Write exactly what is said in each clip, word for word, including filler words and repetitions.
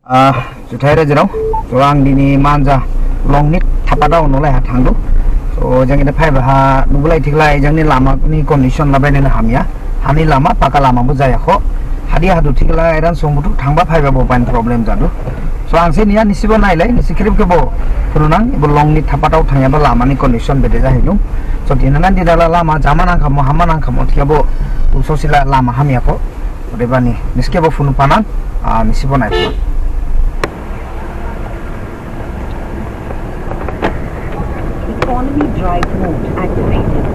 Ah, juthai rajirao, so ang dini manja Longni Thapadao nolai ha thangdu. So jang ede phaiba ha nubulai thiklai jangni lama ni condition labai nene hamya. Hani lama, paka lama bo jaya kho. Hadi hadu thiklai ran song buthu thangba phaiba bo pain problem jadu. So ang se niya nisibo nailai, nisi khrip khebo phununang, ebo Longni Thapadao thangyaba lama ni condition bede jahinu. So dinana dinala lama jama nangkhamo, hama nangkhamo thikhabo, so sila lama hamya kho. Odebani, nisi khebo phunu phanang, ah, nisibo nai phanang. Economy drive mode activated.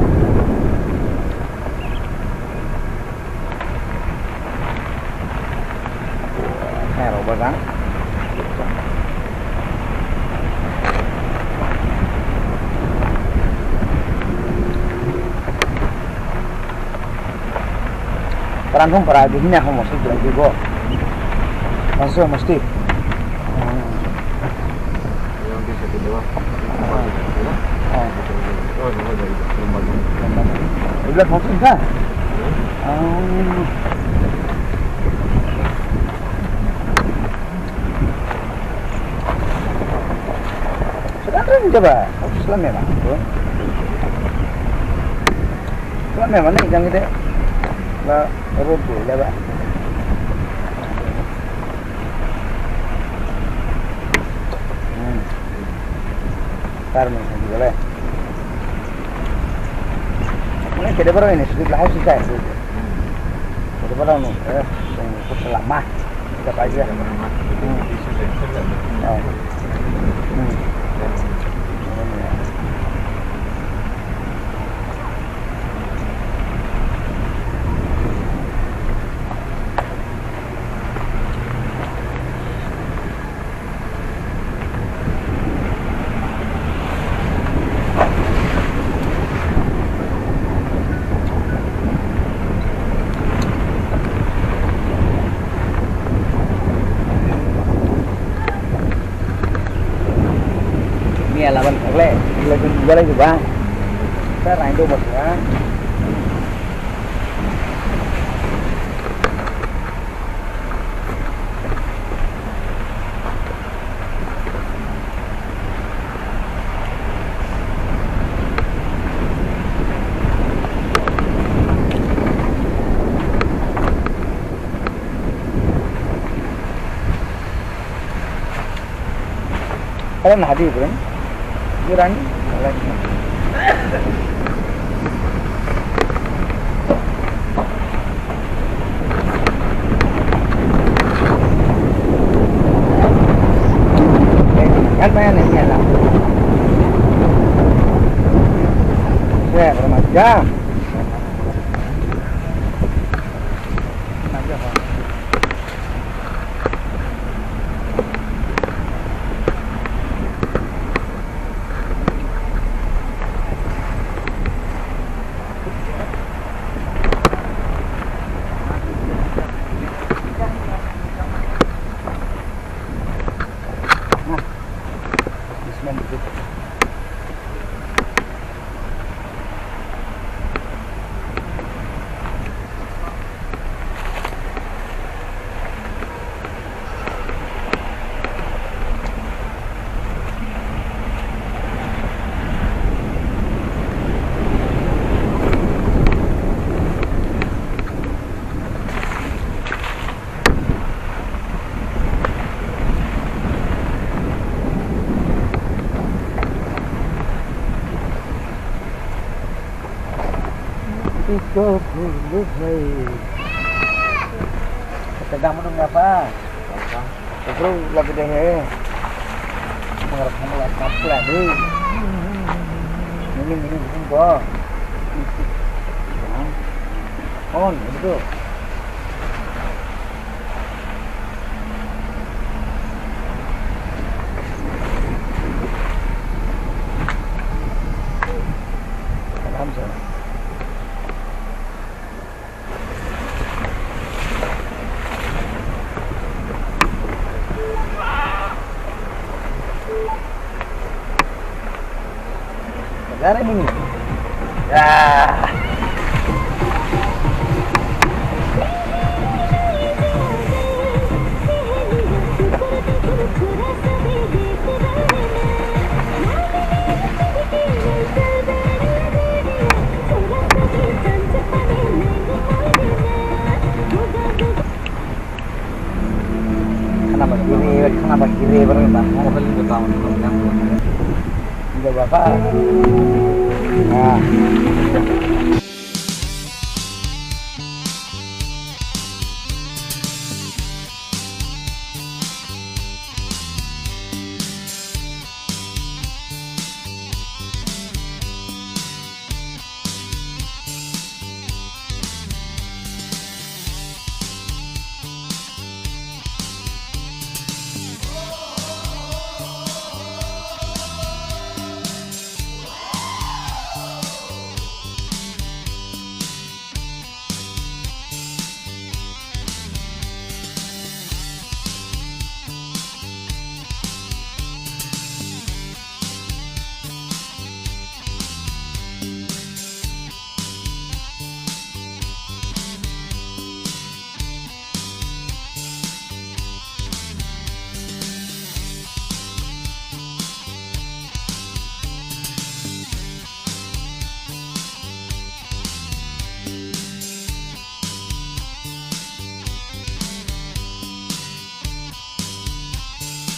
Khairok bajang. Paranthum para di hina homo sih, di go. Masuk mesti. Ibu lihat foto enggak? Oh. Sekarang coba, Islam ya, Bang? Islam ya, mana yang gede? Lah, road tuh, ya, Bang? Hmm. Tar mo sa gole. Mane kede baro ini sudah lahai susah. Kede baro no, eh, yang ikut selama. Kita aja. Hmm. Oh. Hmm. Ni alaban khaklai, gila gila lagi bang. Kita raindo berdua. Alam hadi bro. Jurani. Kan main ini lah. Weh, remaja. Iko bulu hai. Kata kamu dong apa? Bro, lagi deh he. Mengerti kamu lah, kamu lah deh. Ini, ini, ini, bro. On, itu. Negara ini. Ya. Khana ba giri, khana ba giri, bar ba. Mobile ni ba tang, tang, tang. Ida ba ka. Ah.